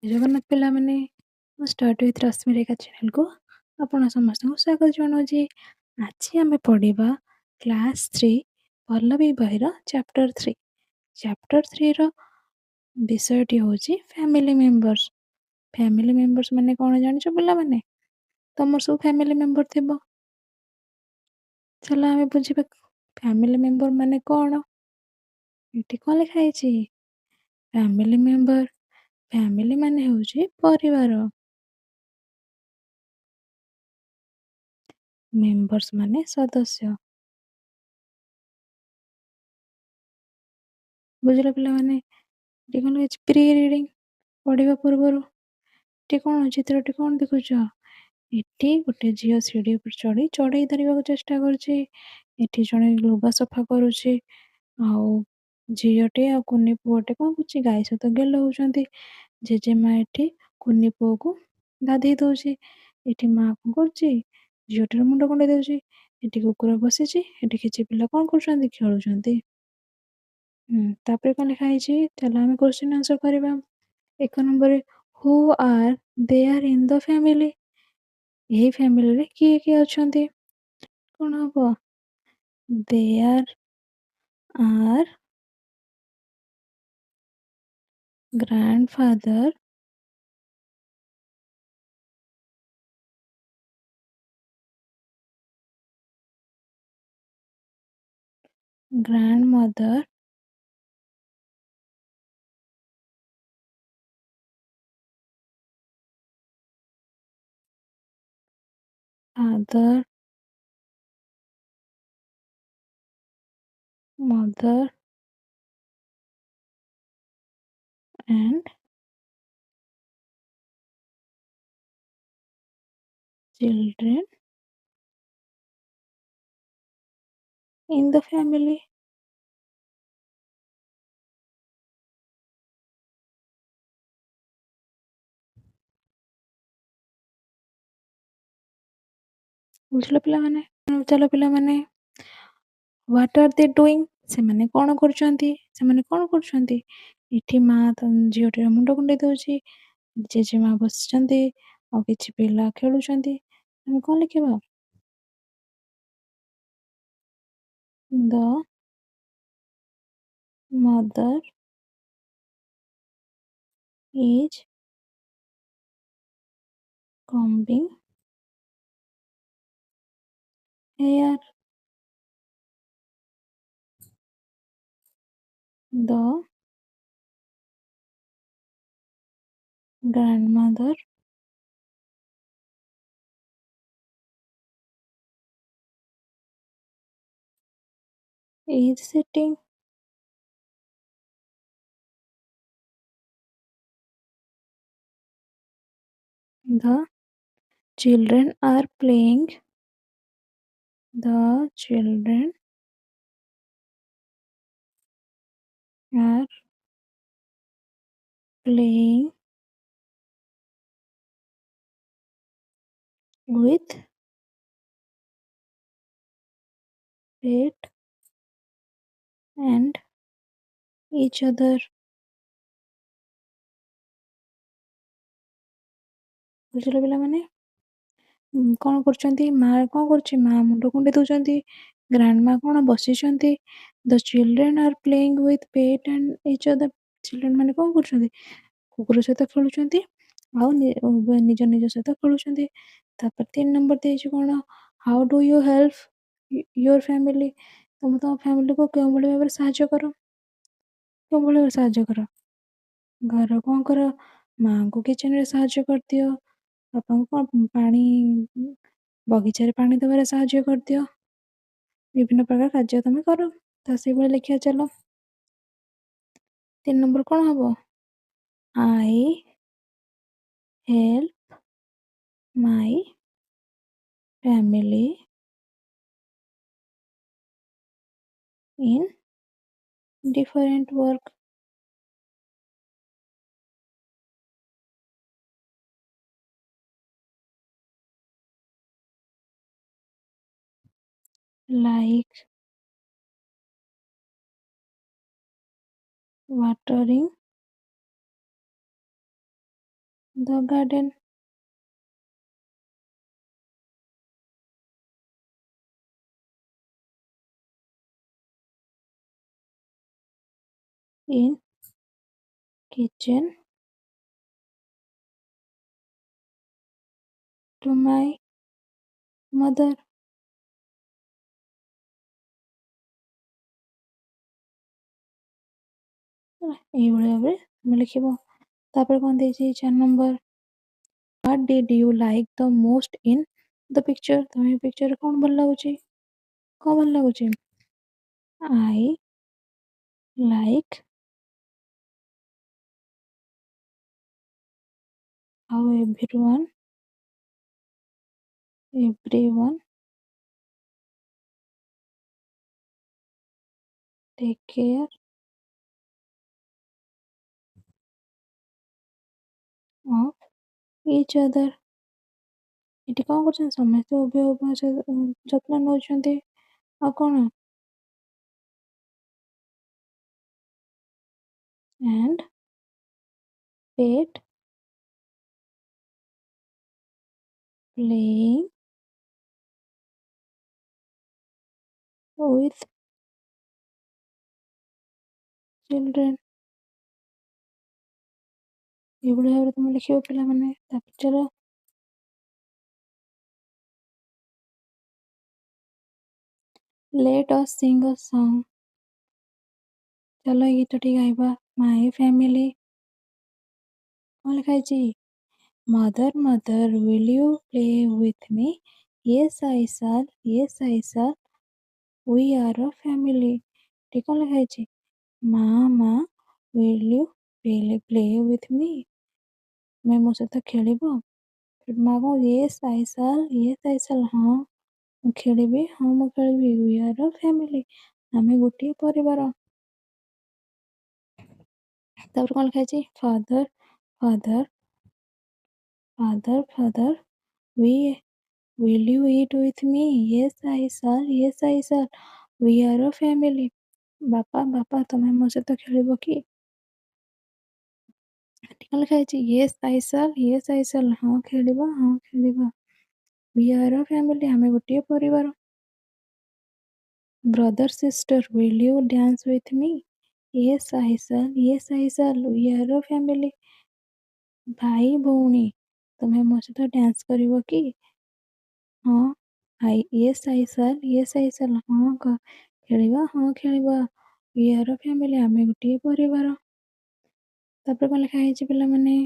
ଜଗନ୍ନାଥ ପିଲାମାନେ, ମୁଁ study with Rashmirekha ଚ୍ୟାନେଲକୁ ଆପଣ ସମସ୍ତଙ୍କୁ ସ୍ୱାଗତ ଜଣାଉଛି। ଆଜି ଆମେ ପଢ଼ିବା କ୍ଲାସ୍ 3 ପଲ୍ଲବୀ ବହିର ଚାପ୍ଟର 3। ଚାପ୍ଟର 3ର ବିଷୟଟି ହେଉଛି ଫ୍ୟାମିଲି ମେମ୍ବର୍ସ। ଫ୍ୟାମିଲି ମେମ୍ବର୍ସ ମାନେ କ'ଣ ଜାଣିଛ ପିଲାମାନେ? ତମର ସବୁ ଫ୍ୟାମିଲି ମେମ୍ବର ଥିବ। ଚାଲ ଆମେ ବୁଝିବା ଫ୍ୟାମିଲି ମେମ୍ବର ମାନେ କ'ଣ। ଏଠି କ'ଣ ଲେଖା ହେଇଛି? Family member. Family ମାନେ ହେଉଛି ପରିବାର, ମେମ୍ବର୍ସ ମାନେ ସଦସ୍ୟ। ବୁଝିଲ ପିଲାମାନେ? ଏଠି କ'ଣ ଲେଖା ହେଇଛି? ପ୍ରି ରିଡ଼ିଂ, ପଢ଼ିବା ପୂର୍ବରୁ। ଏଠି କ'ଣ ଚିତ୍ରଟି କ'ଣ ଦେଖୁଛ? ଏଠି ଗୋଟେ ଝିଅ ସିଢ଼ି ଉପରେ ଚଢ଼ି ଚଢ଼େଇ ଧରିବାକୁ ଚେଷ୍ଟା କରୁଛି। ଏଠି ଜଣେ ଲୁଗା ସଫା କରୁଛି। ଆଉ ଝିଅଟେ ଆଉ କୁନି ପୁଅଟେ କ'ଣ କରୁଛି? ଗାଈ ସହିତ ଗେଲ ହେଉଛନ୍ତି। ଜେଜେମା ଏଠି କୁନି ପୁଅକୁ ଗାଧେଇ ଦଉଛି। ଏଠି ମା କ'ଣ କରୁଛି? ଝିଅଟିର ମୁଣ୍ଡ କୁଣ୍ଡେଇ ଦଉଛି। ଏଠି କୁକୁର ବସିଛି। ଏଠି କିଛି ପିଲା କ'ଣ କରୁଛନ୍ତି? ଖେଳୁଛନ୍ତି। ତାପରେ କ'ଣ ଲେଖା ହେଇଛି? ଚାଲ ଆମେ କ୍ୱେଶ୍ଚିନ୍ ଆନ୍ସର କରିବା। 1 ନମ୍ବରରେ who are there in the family? ଏହି ଫ୍ୟାମିଲିରେ କିଏ କିଏ ଅଛନ୍ତି? କ'ଣ ହବ? There are grandfather, grandmother, father, mother and children in the family. ବୁଝିଲ ପିଲାମାନେ? ଚାଲ ପିଲାମାନେ, what are they doing? ସେମାନେ କ'ଣ କରୁଛନ୍ତି? ସେମାନେ କ'ଣ କରୁଛନ୍ତି? ଏଠି ମା ଝିଅଟିର ମୁଣ୍ଡ କୁଣ୍ଡେଇ ଦଉଛି, ଜେଜେମା ବସିଛନ୍ତି, ଆଉ କିଛି ପିଲା ଖେଳୁଛନ୍ତି। ଆମେ କ'ଣ ଲେଖିବା? The mother is combing hair. The grandmother is sitting. The children are playing. The children are playing with pet and each other. ବୁଝିଲ ପିଲାମାନେ? କ'ଣ କରୁଛନ୍ତି? ମା କ'ଣ କରୁଛି? ମା ମୁଣ୍ଡ କୁଣ୍ଡେଇ ଦଉଛନ୍ତି। ଗ୍ରାଣ୍ଡମା କ'ଣ ବସିଛନ୍ତି। The children are playing with pet and each other. Children ମାନେ କ'ଣ କରୁଛନ୍ତି? କୁକୁର ସହିତ ଖେଳୁଛନ୍ତି ଆଉ ନିଜ ନିଜ ସହିତ ଖେଳୁଛନ୍ତି। ତାପରେ 3 ନମ୍ବର ଦେଇଛି କ'ଣ? How do you help your family? ତମେ ତମ ଫ୍ୟାମିଲିକୁ କେଉଁଭଳି ଭାବରେ ସାହାଯ୍ୟ କର? କେଉଁଭଳି ଭାବରେ ସାହାଯ୍ୟ କର? ଘର କ'ଣ କର? ମାଆଙ୍କୁ କିଚେନରେ ସାହାଯ୍ୟ କରିଦିଅ। ବାପାଙ୍କୁ କ'ଣ ପାଣି ବଗିଚାରେ ପାଣି ଦେବାରେ ସାହାଯ୍ୟ କରିଦିଅ। ବିଭିନ୍ନ ପ୍ରକାର କାର୍ଯ୍ୟ ତମେ କର। ତ ସେଇଭଳି ଲେଖିବା ଚାଲ। 3 ନମ୍ବର କ'ଣ ହବ? I help my family in different work. Like watering The garden. In kitchen to my mother. ହେଲା, ଏଇଭଳି ଭାବରେ ତୁମେ ଲେଖିବ। ତାପରେ କଣ ଦେଇଛି 4 number, What did you like the most in the picture? ତମେ ପିକ୍ଚରରେ କଣ ଭଲ ଲାଗୁଛି? କଣ ଭଲ ଲାଗୁଛି? I like how everyone take care of each other. ଏଠି କଣ କରୁଛନ୍ତି? ସମସ୍ତେ ଉଭୟ ଉଭୟ ଯତ୍ନ ନେଉଛନ୍ତି। ଆଉ କଣ? And pet playing with children. ଏଇଭଳି ଭାବରେ ତୁମେ ଲେଖିବ ପିଲାମାନେ। ତାପରେ ଚାଲ Let us sing a song. ଚାଲ ଏଇ ଗୀତଟି ଗାଇବା। My family. କଣ ଲେଖା ହେଇଛି? Mother, mother, will you play with me? Yes, I shall. Yes, I shall. We are a family. ଏଠି କଣ ଲେଖା ହେଇଛି? ମା, ମା, will you play with me? ତୁମେ ମୋ ସହିତ ଖେଳିବ? ମା କଣ? Yes, I shall. Yes, I shall. ହଁ ମୁଁ ଖେଳିବି, ହଁ ମୁଁ ଖେଳିବି। We are a family. ଆମେ ଗୋଟିଏ ପରିବାର। ତାପରେ କଣ ଲେଖା ହେଇଛି? Father, father, father, father, we will you eat with me? Yes, I shall. Yes, I shall. We are a family. ବାପା, ବାପା, ତମେ ମୋ ସହିତ ଖେଳିବ କି? ଏଠି କଣ ଲେଖା ହେଇଛି? Yes, I shall. Yes, I shall. ହଁ ଖେଳିବା, ହଁ ଖେଳିବା। We are a family. ଆମେ ଗୋଟିଏ ପରିବାର। Brother, sister, will you dance with me? Yes, I shall. Yes, I shall. We are a family. ଭାଇ ଭଉଣୀ, ତୁମେ ମୋ ସହିତ ଡ୍ୟାନ୍ସ କରିବ କି? ହଁ, I, yes, I shall. Yes, I shall. ହଁ ଖେଳିବା, ହଁ ଖେଳିବା। We are a family. ଆମେ ଗୋଟିଏ ପରିବାର। ତାପରେ କଣ ଲେଖା ହେଇଛି ପିଲାମାନେ?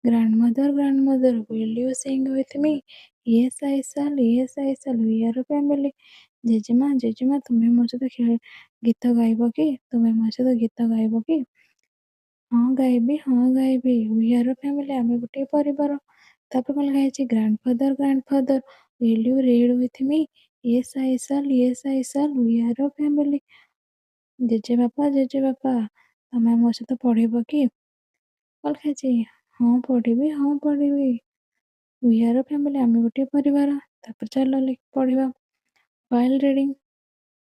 Grandmother, grandmother, will you sing with me? Yes, I shall. Yes, I shall. We are a family. ଜେଜେମା, ଜେଜେମା, ତୁମେ ମୋ ସହିତ ଗୀତ ଗାଇବ କି? ତୁମେ ମୋ ସହିତ ଗୀତ ଗାଇବ କି? ହଁ ଗାଇବି, ହଁ ଗାଇବି। We are a family. ଆମେ ଗୋଟିଏ ପରିବାର। ତାପରେ କଣ ଲେଖା ହେଇଛି? Grandfather, grandfather, will you read with me? Yes, I shall. Yes, I shall. We are a family. ଜେଜେବାପା, ଜେଜେବାପା, ତମେ ମୋ ସହିତ ପଢ଼ିବ କି? କଣ ଲେଖା ହେଇଛି? ହଁ ପଢ଼ିବି, ହଁ ପଢ଼ିବି। We are a family. ଆମେ ଗୋଟିଏ ପରିବାର। ତାପରେ ଚାଲ ପଢ଼ିବା। While reading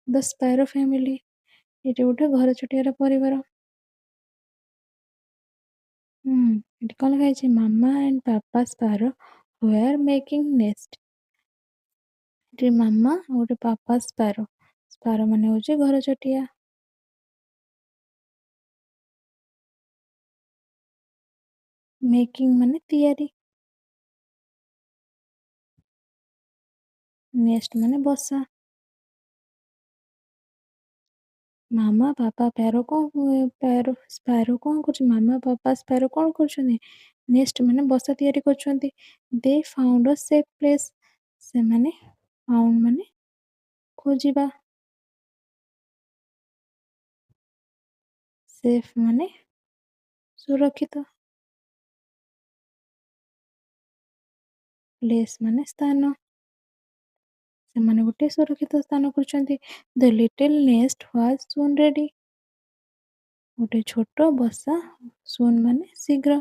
the sparrow family. ଏଠି ଗୋଟେ ଘର ଚଟିଆର ପରିବାର। ଏଠି କଣ ଲେଖା ହେଇଛି? Mama and papa sparrow were making nest. ଏଠି ମାମା ଆଉ ଗୋଟେ ପାପା ସ୍ପାରୋ। ସ୍ପାରୋ ମାନେ ହଉଛି ଘର ଚଟିଆ। ମେକିଂ ମାନେ ତିଆରି, ନେଷ୍ଟ ମାନେ ବସା। ମାମା ପାପା ପ୍ୟାରୋ କଣ ପ୍ୟାରୋ ସ୍ପାରୋ କଣ କରୁଛି? ମାମା ପାପା ସ୍ପାରୋ କଣ କରୁଛନ୍ତି? ନେଷ୍ଟ ମାନେ ବସା ତିଆରି କରୁଛନ୍ତି। They found a safe place. ସେମାନେ ଫାଉଣ୍ଡ ମାନେ ଖୋଜିବା, ସେଫ୍ ମାନେ ସୁରକ୍ଷିତ, ପ୍ଲେସ୍ ମାନେ ସ୍ଥାନ। ସେମାନେ ଗୋଟେ ସୁରକ୍ଷିତ ସ୍ଥାନ ଖୋଜୁଛନ୍ତି। The little nest was soon ready. ଗୋଟେ ଛୋଟ ବସା, ସୁନ୍ ମାନେ ଶୀଘ୍ର।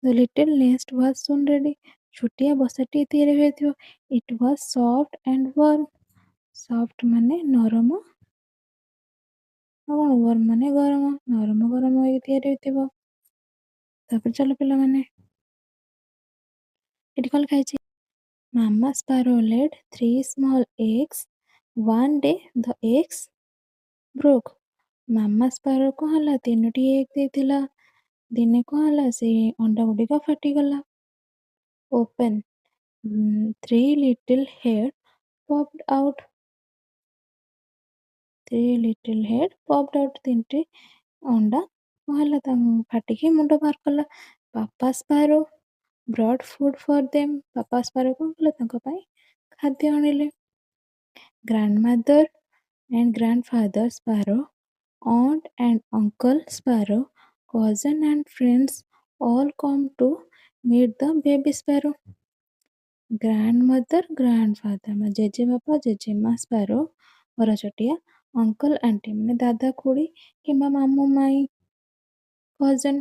The little nest was soon ready. ଛୋଟିଆ ବସାଟିଏ ତିଆରି ହୋଇଥିବ। It was soft and warm. Soft ମାନେ ନରମ, ଆଉ କଣ ୱାର୍ମ ମାନେ ଗରମ, ନରମ ଗରମ ହେଇକି ତିଆରି ହୋଇଥିବ। ତାପରେ ଚାଲ ପିଲାମାନେ, ଏଠି କଣ ଲେଖା ହେଇଛି? Mama sparrow laid three small eggs. One day the eggs broke. Mama sparrow କଣ ହେଲା? ତିନୋଟି ଏଗ୍ ଦେଇଥିଲା। ଦିନେ କଣ ହେଲା? ସେ ଅଣ୍ଡା ଗୁଡ଼ିକ ଫାଟିଗଲା। Open. Three little head popped out. Three little head popped out. ତିନିଟି ଅଣ୍ଡା କଣ ହେଲା? ଫାଟିକି ମୁଣ୍ଡ ବାହାର କଲା। Papa sparrow brought food for them. Papa sparrow କଣ କଲେ? ତାଙ୍କ ପାଇଁ ଖାଦ୍ୟ ଆଣିଲେ। Grandmother and grandfather sparrow, aunt and uncle sparrow, cousin and friends all come to meet the baby sparrow. Grandmother, grandfather ମାନେ ଜେଜେବାପା ଜେଜେମା ସ୍ପାରୋ ଘରଚଟିଆ, ଅଙ୍କଲ ଆଣ୍ଟି ମାନେ ଦାଦା ଖୁଡ଼ୀ କିମ୍ବା ମାମୁଁ ମାଇଁ, କଜନ,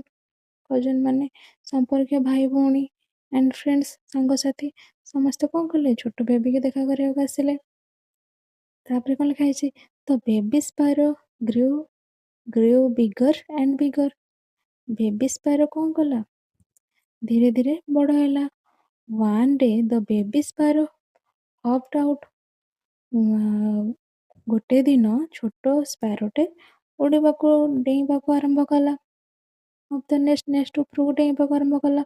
କଜନ ମାନେ ସମ୍ପର୍କୀୟ ଭାଇ ଭଉଣୀ, ଆଣ୍ଡ ଫ୍ରେଣ୍ଡସ୍ ସାଙ୍ଗସାଥି ସମସ୍ତେ କଣ କଲେ? ଛୋଟ ବେବିକି ଦେଖା କରିବାକୁ ଆସିଲେ। ତାପରେ କଣ ଲେଖା ହେଇଛି? The baby sparrow grew bigger and bigger. Baby sparrow କଣ କଲା? ଧୀରେ ଧୀରେ ବଡ଼ ହେଲା। One day the baby sparrow hopped out. ଗୋଟେ ଦିନ ଛୋଟ ସ୍ପାରୋଟେ ଉଡ଼ିବାକୁ ଡେଇଁବାକୁ ଆରମ୍ଭ କଲା। ଅଫ୍ the nest, nest ଉପରକୁ ଡେଇଁବାକୁ ଆରମ୍ଭ କଲା।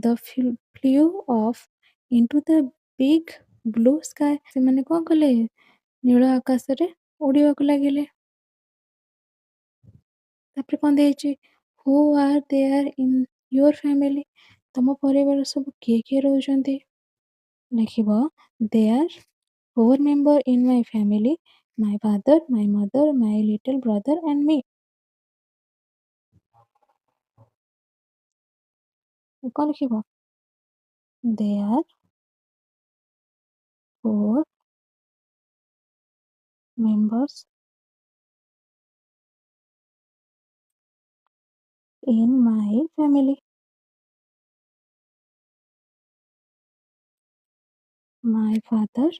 The flew off into the big blue sky. ସେମାନେ କଣ କଲେ? ନୀଳ ଆକାଶରେ ଉଡ଼ିବାକୁ ଲାଗିଲେ। ତାପରେ କଣ ଦିଆହେଇଛି? Who are there in your family? ତମ ପରିବାର ସବୁ କିଏ କିଏ ରହୁଛନ୍ତି? ଲେଖିବ there four member in my family, my father, my mother, my little brother and me. କଣ ଲେଖିବ? There four members in my family, my father,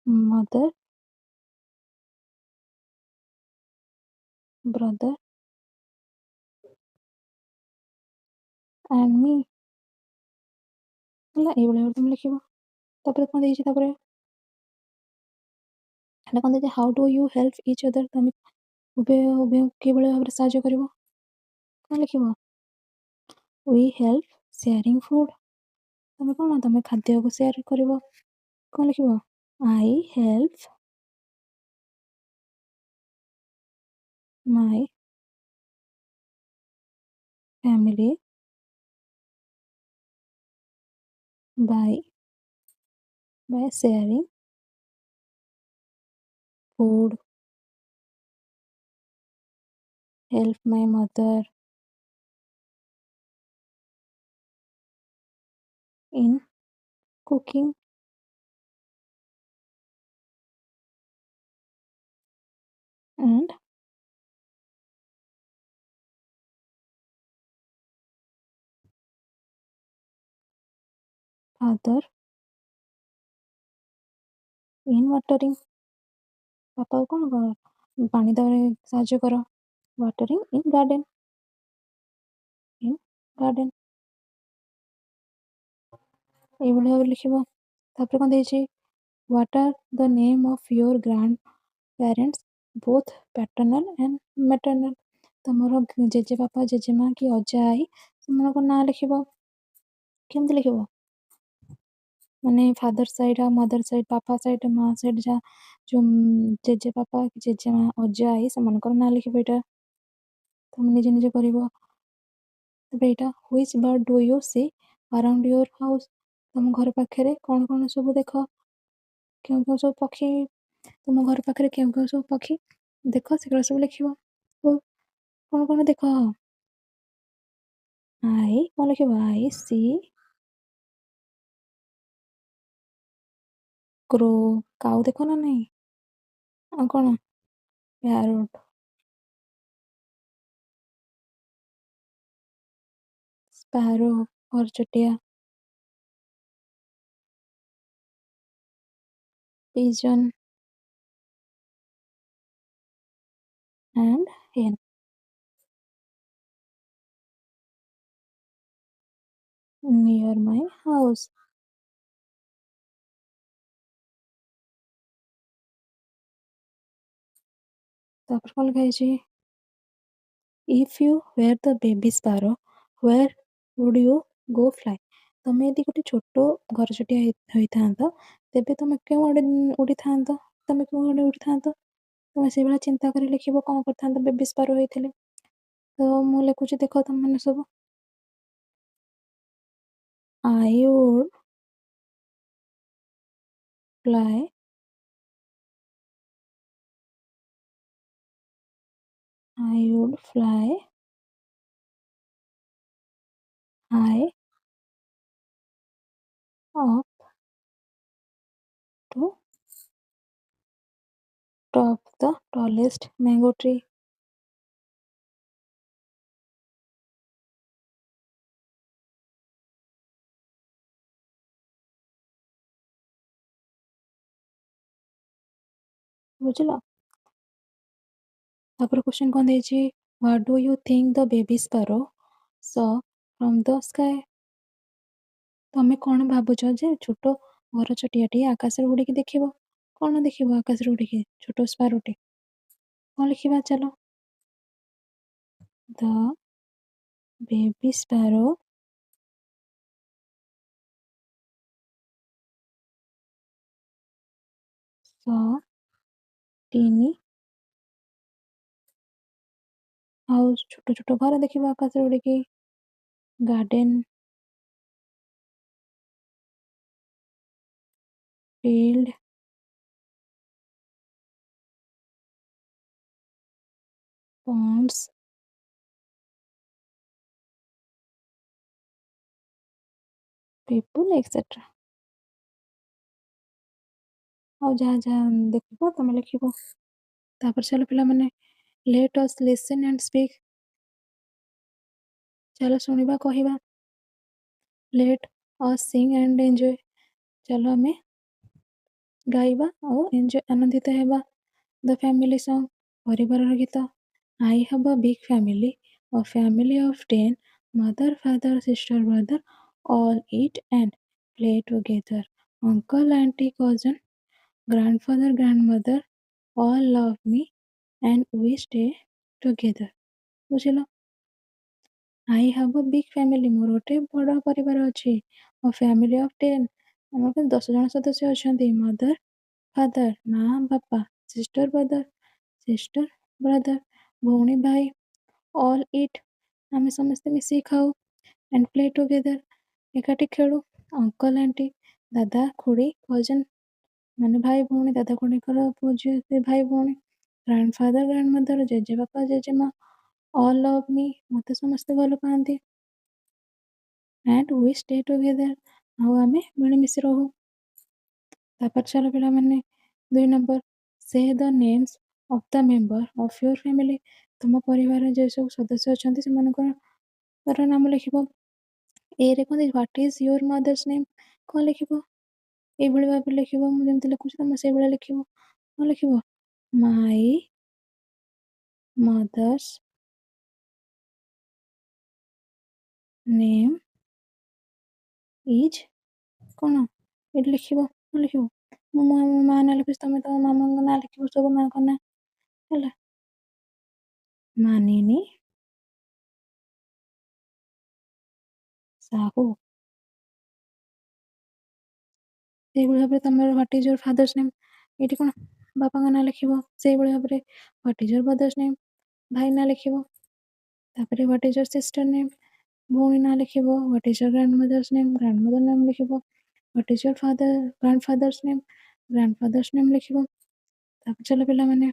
mother, brother and me. ହେଲା, ଏଇଭଳି ଭାବରେ ତମେ ଲେଖିବ। ତାପରେ କଣ ଦେଇଛି? ତାପରେ ଏଟା କଣ ଦେଇଛି? How do you help each other? ତମେ ଉଭୟ ଉଭୟଙ୍କୁ କିଭଳି ଭାବରେ ସାହାଯ୍ୟ କରିବ? କଣ ଲେଖିବ? We help sharing food. ତମେ କଣ? ତମେ ଖାଦ୍ୟକୁ ସେୟାର କରିବ। କଣ ଲେଖିବ? I help my family by sharing food, help my mother in cooking and father in watering. ବାପାକୁ କଣ କର? ପାଣି ଦେବାରେ ସାହାଯ୍ୟ କର। Watering in garden, in garden. ଏଇଭଳି ଭାବରେ ଲେଖିବ। ତାପରେ କଣ ଦେଇଛି? What are the name of your grandparents, both paternal and maternal? ତମର ଜେଜେବାପା ଜେଜେମା କି ଅଜା ଆଈ ସେମାନଙ୍କ ନାଁ ଲେଖିବ। କେମିତି ଲେଖିବ? ମାନେ ଫାଦର ସାଇଡ୍ ଆଉ ମଦର ସାଇଡ୍, ବାପା ସାଇଡ୍ ମା ସାଇଡ୍, ଯାହା ଯୋଉ ଜେଜେବାପା କି ଜେଜେମା ଅଜା ଆଈ ସେମାନଙ୍କର ନାଁ ଲେଖିବ। ଏଇଟା ତମେ ନିଜେ ନିଜେ କରିବ। ତାପରେ ଏଇଟା which bird do you see around your house? ତମ ଘର ପାଖରେ କଣ କଣ ସବୁ ଦେଖ? କେଉଁ କେଉଁ ସବୁ ପକ୍ଷୀ ତୁମ ଘର ପାଖରେ କେଉଁ କେଉଁ ସବୁ ପକ୍ଷୀ ଦେଖ, ସେଗୁଡ଼ା ସବୁ ଲେଖିବ। କଣ କଣ ଦେଖ? I କଣ ଲେଖିବ? I C କ୍ରୋ, କାଉ ଦେଖ ନା ନାଇଁ? ଆଉ କଣ? ପ୍ୟାରୋଟ, ସ୍ପାରୋ, ଘରଚଟିଆ, ପିଜନ, and hen. Near my house. ତାପରେ କଣ ଲେଖା ହେଇଛି? If you were the baby sparrow, where would you go fly? ତମେ ଯଦି ଗୋଟେ ଛୋଟ ଘରଚଟିଆ ହୋଇଥାନ୍ତ, ତେବେ ତମେ କେଉଁ ଆଡ଼େ ଉଡ଼ିଥାନ୍ତ? ତମେ କେଉଁ ଆଡ଼େ ଉଡ଼ିଥାନ୍ତ? ତମେ ସେଇଭଳିଆ ଚିନ୍ତା କରି ଲେଖିବ କଣ କରିଥାନ୍ତ ବେବି ସ୍ପାରୋ ହେଇଥିଲେ। ତ ମୁଁ ଲେଖୁଛି ଦେଖ ତମମାନେ ସବୁ। I would fly I would fly high up to top the tallest mango tree. ବୁଝିଲ? ତାପରେ କ୍ୱେଶ୍ଚନ କଣ ଦେଇଛି? What do you think the baby sparrow saw from the sky? ତମେ କଣ ଭାବୁଛ ଯେ ଛୋଟ ଘରଚଟିଆଟି ଆକାଶରେ ଉଡ଼ିକି ଦେଖିବ? କଣ ଦେଖିବ ଆକାଶରେ ଉଡ଼ିକି ଛୋଟ ସ୍ପାରୋଟି? କଣ ଲେଖିବା ଚାଲ। The baby sparrow saw teeny ଆଉ ଛୋଟ ଛୋଟ ଘର ଦେଖିବ ଆକାଶରେ ଉଡ଼ିକି, garden, field, ponds, people, etc. ଆଉ ଯାହା ଯାହା ଦେଖିବ ତମେ ଲେଖିବ। ତାପରେ ଚାଲ ପିଲାମାନେ, let us listen and speak. ଚାଲ ଶୁଣିବା କହିବା। Let us sing and enjoy. ଚାଲ ଆମେ ଗାଇବା ଆଉ ଏନ୍ଜୟ ଆନନ୍ଦିତ ହେବା। The family song, ପରିବାରର ଗୀତ। I have a big family, a family of 10, mother, father, sister, brother, all eat and play together. Uncle, auntie, cousin, grandfather, grandmother, all love me and we stay together. ବୁଝିଲ? I have a big family, ମୋର ଗୋଟେ ବଡ଼ ପରିବାର ଅଛି। A family of 10, ଆମର 10 ଜଣ ସଦସ୍ୟ ଅଛନ୍ତି। Mother, father, ମା, ବାପା, sister, brother, sister, brother, ଭଉଣୀ, ଭାଇ, all eat, ଆମେ ସମସ୍ତେ ମିଶିକି ଖାଉ, and play together, ଏକାଠି ଖେଳୁ। Uncle, auntie, ଦାଦା, ଖୁଡ଼ୀ, cousin, ମାନେ ଭାଇ ଭଉଣୀ, ଦାଦା ଖୁଡ଼ୀଙ୍କର ପୁଅ ଝିଅ ସେ ଭାଇ ଭଉଣୀ, ଗ୍ରାଣ୍ଡଫାଦର, ଗ୍ରାଣ୍ଡମଦର, ଜେଜେବାପା, ଜେଜେମା, all love me, ମତେ ସମସ୍ତେ ଭଲ ପାଆନ୍ତି, and we stay together, ଆଉ ଆମେ ମିଳିମିଶି ରହୁ। ତାପରେ ଚାଲ ପିଲାମାନେ 2 number, say the names of the member of your family. ତୁମ ପରିବାରରେ ଯେଉଁ ସବୁ ସଦସ୍ୟ ଅଛନ୍ତି ସେମାନଙ୍କର ନାମ ଲେଖିବ। ଏରେ କଣ ଦେଇଛି? What is your mother's name? କଣ ଲେଖିବ? ଏଇଭଳି ଭାବରେ ଲେଖିବ, ମୁଁ ଯେମିତି ଲେଖୁଛି ତମେ ସେଇଭଳିଆ ଲେଖିବ। କଣ ଲେଖିବ? My mother's name is କଣ ଏଇଠି ଲେଖିବ? କଣ ଲେଖିବ? ମୁଁ ମୋ ମା ନାଁ ଲେଖୁଛି, ତମେ ତମ ମାମାଙ୍କ ନାଁ ଲେଖିବ, ସବୁ ମାଙ୍କ ନାଁ ହେଲା। ମାନିନୀ ସାହୁ। ସେଇଭଳି ଭାବରେ ତମର what is your father's name? ଏଇଠି କଣ ବାପାଙ୍କ ନାଁ ଲେଖିବ। ସେଇଭଳି ଭାବରେ what is your brother's name? ଭାଇ ନାଁ ଲେଖିବ। ତାପରେ what is your sister name? ଭଉଣୀ ନାଁ ଲେଖିବ। What is your grandmother's name? Grandmother ନାମ ଲେଖିବ। What is your father grandfather's name? Grandfather's name ଲେଖିବ। ତାପରେ ଚାଲ ପିଲାମାନେ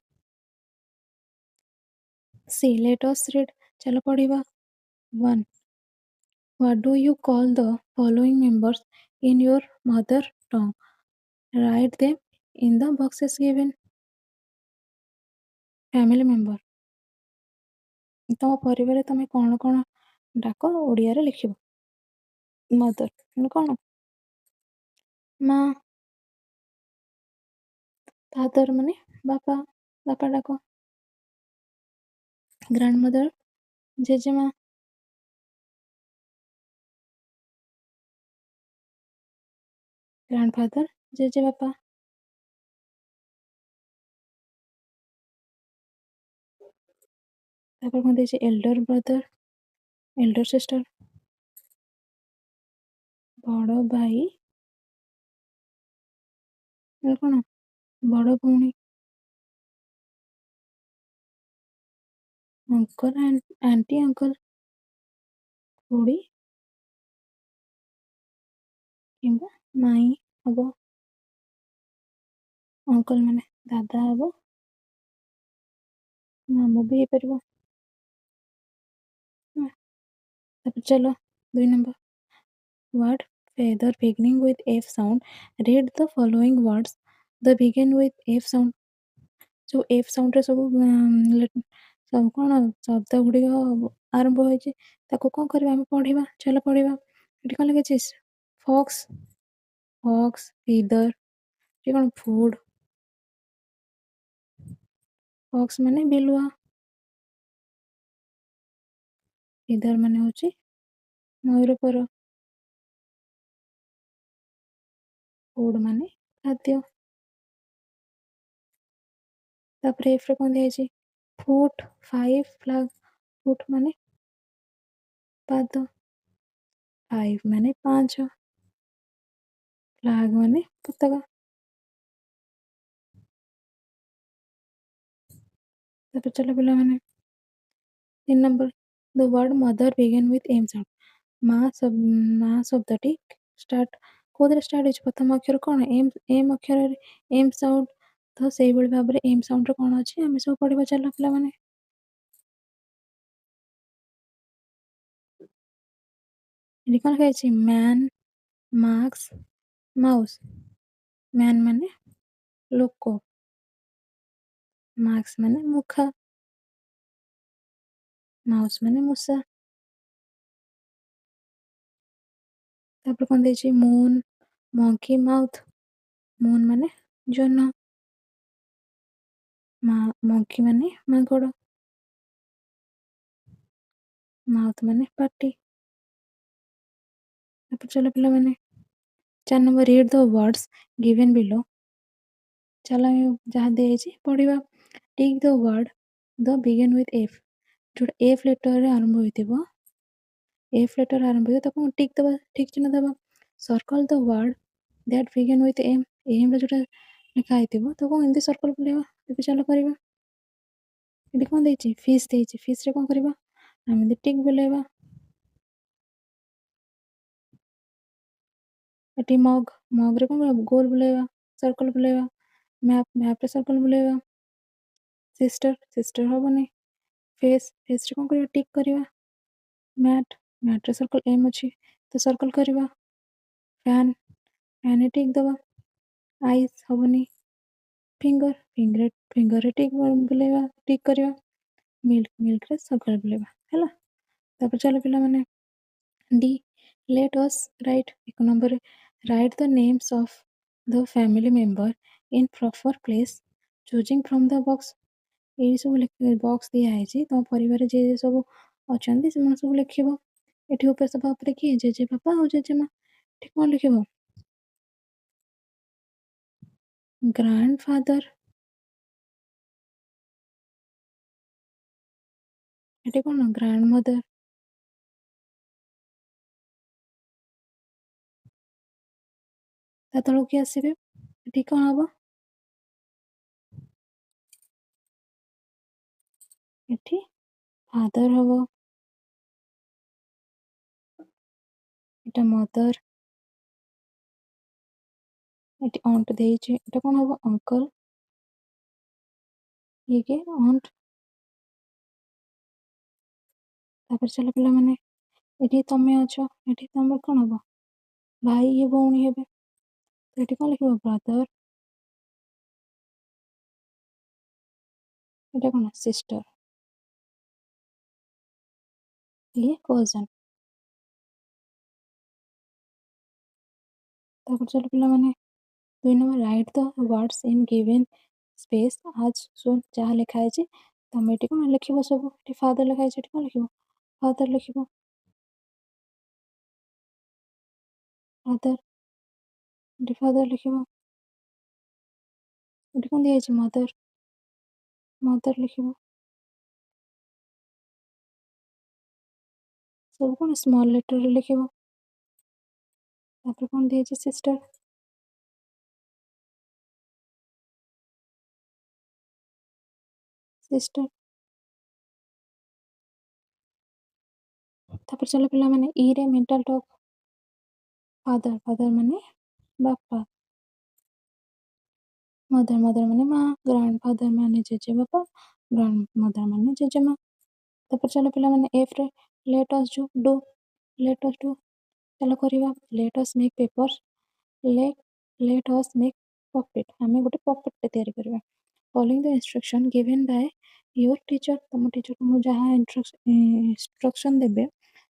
C, let us read. ଚାଲ ପଢିବା। 1, what do you call the following members in your mother tongue? Write them in the boxes given. Family member, ତମ ପରିବାରରେ ତମେ କଣ କଣ ଡାକ ଓଡ଼ିଆରେ ଲେଖିବ। ମଦର ମାନେ କଣ? ମା। ଫାଦର ମାନେ ବାପା, ବାପା ଡାକ। ଗ୍ରାଣ୍ଡ ମଦର ଜେଜେମା। ଗ୍ରାଣ୍ଡଫାଦର ଜେଜେବାପା। ତାପରେ କଣ ଦେଇଛି? ଏଲ୍ଡର ବ୍ରଦର, ଏଲ୍ଡର ସିଷ୍ଟର, ବଡ଼ ଭାଇ କଣ ବଡ଼ ଭଉଣୀ। ଅଙ୍କଲ ଆଣ୍ଟି, ଅଙ୍କଲ ଖୁଡ଼ି କିମ୍ବା ମାଇଁ ହବ। ଅଙ୍କଲ ମାନେ ଦାଦା ହବ, ମାମୁଁ ବି ହେଇପାରିବ। ତାପରେ ଚାଲ 2 number. Word feather beginning with F sound. Read the following words the begin with F sound. ଯୋଉ ଏଫ୍ ସାଉଣ୍ଡରେ ସବୁ ସବୁ କଣ ଶବ୍ଦ ଗୁଡ଼ିକ ଆରମ୍ଭ ହୋଇଛି, ତାକୁ କଣ କରିବା? ଆମେ ପଢ଼ିବା। ଚାଲ ପଢ଼ିବା। ଏଠି କଣ ଲେଖିଛି? ଫକ୍ସ, ଫକ୍ସ, ଫିଦର। ଏଠି କଣ? ଫୁଡ। ଫକ୍ସ ମାନେ ବିଲୁଆ, ଫିଦର ମାନେ ହଉଛି ମୟୂର ପର, ଫୁଡ ମାନେ ଖାଦ୍ୟ। ତାପରେ ଏଫ୍ ରେ କଣ ଦିଆଯାଇଛି? Foot, five, flag. ଫୁଟ ମାନେ ପାଦ, ଫାଇଭ ମାନେ 5, ଫ୍ଲାଗ ମାନେ ପତାକା। ତାପରେ ଚାଲ ପିଲାମାନେ 3 number. The word mother begin with M sound. ମା ଶବ୍ଦଟି ଷ୍ଟାର୍ଟ କୋଉଥିରେ ଷ୍ଟାର୍ଟ ହେଇଛି? ପ୍ରଥମ ଅକ୍ଷର କଣ? ଏମ୍, ଏମ୍ ଅକ୍ଷରରେ ଏମ୍ ସାଉଣ୍ଡ। ତ ସେଇଭଳି ଭାବରେ ଏମ୍ ସାଉଣ୍ଡରେ କଣ ଅଛି ଆମେ ସବୁ ପଢିବା। ଚାଲ ପିଲାମାନେ। ଏଠି କଣ ଲେଖା ହେଇଛି? Man, mask, mouse. ମ୍ୟାନ୍ ମାନେ ଲୋକ, ମାସ୍କ ମାନେ ମୁଖା, ମାଉସ୍ ମାନେ ମୂଷା। ତାପରେ କଣ ଦେଇଛି? Moon, monkey, mouth. ମୁନ୍ ମାନେ ଜହ୍ନ, ମଙ୍କି ମାନେ ମାଙ୍କଡ଼, ମାଉଥ ମାନେ ପାଟି। ତାପରେ ଚାଲ ପିଲାମାନେ 4 number. Read the words given below. ଚାଲ ଆମେ ଯାହା ଦିଆଯାଇଛି ପଢ଼ିବା। Tick the word the begin with F. ଯୋଉଟା ଏଫ୍ ଲେଟରରେ ଆରମ୍ଭ ହୋଇଥିବ, ଏଫ୍ ଲେଟର ଆରମ୍ଭ ହୋଇଥିବ ତାକୁ ଟିକ୍ ଦେବା, ଠିକ୍ ଚିହ୍ନ ଦେବା। Circle the word that begin with M. ଏମ୍ରେ ଯୋଉଟା ଲେଖା ହେଇଥିବ ତାକୁ ଏମିତି ସର୍କଲ ବୁଲେଇବା। ଏବେ ଚାଲ କରିବା। ଏଠି କଣ ଦେଇଛି? ଫିସ୍ ଦେଇଛି। ଫିସ୍ରେ କଣ କରିବା? ଆମେ ଏମିତି ଟିକ୍ ବୁଲେଇବା। ଏଠି ମଗ୍, ମଗ୍ରେ କଣ କରିବା? ଗୋଲ ବୁଲେଇବା, ସର୍କଲ ବୁଲେଇବା। ମ୍ୟାପ୍, ମ୍ୟାପ୍ରେ ସର୍କଲ ବୁଲେଇବା। ସିଷ୍ଟର, ସିଷ୍ଟର ହବନି। ଫେସ୍, ଫେସ୍ରେ କଣ କରିବା? ଟିକ୍ କରିବା। ମ୍ୟାଟ୍, ମ୍ୟାଟ୍ରେ ସର୍କଲ ଏମ୍ ଅଛି ତ ସର୍କଲ କରିବା। ଫ୍ୟାନ୍, ଫ୍ୟାନ୍ରେ ଟିକ୍ ଦେବା। ଆଇସ୍ ହବନି। ଫିଙ୍ଗର, ଫିଙ୍ଗର, ଫିଙ୍ଗରରେ ଟିକ୍ ବୁଲେଇବା, ଟିକ୍ କରିବା। ମିଲ୍କ, ମିଲ୍କରେ ସର୍କଲ ବୁଲେଇବା। ହେଲା। ତାପରେ ଚାଲ ପିଲାମାନେ ଡି। ଲେଟ୍ ଅସ୍ ରାଇଟ୍। 1 ନମ୍ବରରେ write the names of the family member in proper place choosing from the box. ଏଇ ସବୁ ବକ୍ସ ଦିଆହେଇଛି, ତମ ପରିବାରରେ ଯିଏ ଯିଏ ସବୁ ଅଛନ୍ତି ସେମାନେ ସବୁ ଲେଖିବ। ଏଠି ଉପରେ ସବା ଉପରେ କିଏ? ଜେଜେବାପା ଆଉ ଜେଜେମା। ଏଠି କଣ ଲେଖିବ? ଗ୍ରାଣ୍ଡଫାଦର। ଏଠି କଣ? ଗ୍ରାଣ୍ଡ ମଦର। ତା ତଳକୁ କିଏ ଆସିବେ? ଏଠି କଣ ହବ? ଏଠି ଫାଦର ହବ, ଏଟା ମଦର, ଏଠି ଅଣ୍ଟ ଦେଇଛି, ଏଟା କଣ ହବ? ଅଙ୍କଲ। ଇଏ କିଏ? ଅଣ୍ଟ। ତାପରେ ଚାଲ ପିଲାମାନେ ଏଠି ତମେ ଅଛ, ଏଠି ତମର କଣ ହବ? ଭାଇ, ଇଏ ଭଉଣୀ ହେବେ। ତ ଏଠି କଣ ଲେଖିବ? ବ୍ରଦର। ଏଟା କଣ? ସିଷ୍ଟର। ଇଏ କଜନ। ତାପରେ ଚାଲ ପିଲାମାନେ 2 number. Write the words in given space as shown. ଯାହା ଲେଖା ହେଇଛି ତମେ ଏଠି କ'ଣ ଲେଖିବ ସବୁ? ଏଠି ଫାଦର ଲେଖା ହେଇଛି, ଏଠି କ'ଣ ଲେଖିବ? ଫାଦର ଲେଖିବ। ଫାଦର, ଏଠି ଫାଦର ଲେଖିବ। ଏଠି କ'ଣ ଦିଆଯାଇଛି? ମଦର, ମଦର ଲେଖିବ। ସବୁ କ'ଣ ସ୍ମଲ୍ ଲେଟରରେ ଲେଖିବ। ତାପରେ କ'ଣ ଦିଆଯାଇଛି? ସିଷ୍ଟର। ସିଷ୍ଟର। ତାପରେ ଚାଲ ପିଲାମାନେ, ଇରେ ମେଣ୍ଟାଲ ଟକ୍। ଫାଦର, ଫାଦର ମାନେ ବାପା। ମଦର, ମଦର ମାନେ ମା। ଗ୍ରାଣ୍ଡ ଫାଦର ମାନେ ଜେଜେବାପା, ଗ୍ରାଣ୍ଡ ମଦର ମାନେ ଜେଜେମା। ତାପରେ ଚାଲ ପିଲାମାନେ, ଏଫ୍ରେ let us do. Let us do, ଚାଲ କରିବା। Let us make paper, let us make puppet. ଆମେ ଗୋଟେ ପପେଟ୍ଟେ ତିଆରି କରିବା। Following the instruction given by your teacher. ତମ ଟିଚର ତୁମକୁ ଯାହା ଇନଷ୍ଟ୍ରକ୍ସନ୍ ଦେବେ,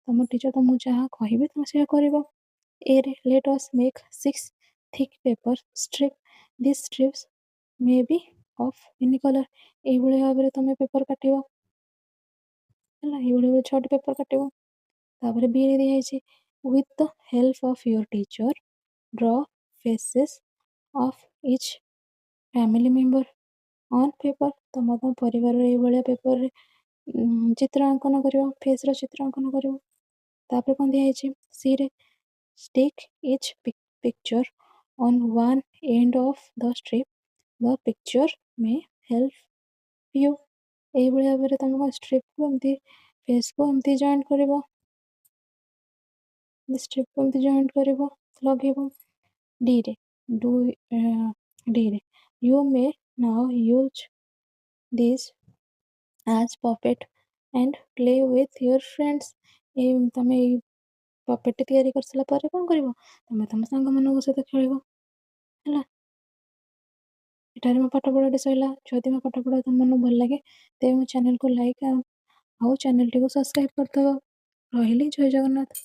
ତମ ଟିଚର ତମକୁ ଯାହା କହିବେ, ତମେ ସେଇଆ କରିବ। ଏରେ let us make 6 thick paper strip. This strips may be of any colour. ଏଇଭଳି ଭାବରେ ତମେ ପେପର କାଟିବ, ହେଲା? ଏଇଭଳି ଭାବରେ 6ଟି ପେପର କାଟିବ। ତାପରେ ବିରେ ଦିଆହେଇଛି, with the help of your teacher draw faces of each family member on paper. ତମ ତମ ପରିବାରର ଏଇଭଳିଆ ପେପରରେ ଚିତ୍ର ଅଙ୍କନ କରିବ, ଫେସ୍ର ଚିତ୍ର ଅଙ୍କନ କରିବ। ତାପରେ କ'ଣ ଦିଆହେଇଛି? ସିରେ stick each picture on one end of the strip. The picture may help you. ଏଇଭଳି ଭାବରେ ତମେ କ'ଣ ଷ୍ଟ୍ରିପ୍କୁ ଏମିତି ଫେସ୍କୁ ଏମିତି ଜଏଣ୍ଟ କରିବ, ଷ୍ଟ୍ରିପ୍କୁ ଏମିତି ଜଏଣ୍ଟ କରିବ, ଲଗେଇବ। ଡିରେ ଡୁ, ଡିରେ you may now use this as puppet and play with your friends. ଏଇ ତମେ ଏଇ ପପେଟ୍ଟି ତିଆରି କରିସାରିଲା ପରେ କ'ଣ କରିବ? ତମେ ତମ ସାଙ୍ଗମାନଙ୍କ ସହିତ ଖେଳିବ, ହେଲା? ଏଠାରେ ମୋ ପାଠପଢ଼ାଟି ସରିଲା। ଯଦି ମୋ ପାଠପଢ଼ା ତୁମମାନଙ୍କୁ ଭଲ ଲାଗେ, ତେବେ ମୋ ଚ୍ୟାନେଲକୁ ଲାଇକ୍ ଆଉ ଚ୍ୟାନେଲଟିକୁ ସବସ୍କ୍ରାଇବ୍ କରିଦେବ। ରହିଲି, ଜୟ ଜଗନ୍ନାଥ।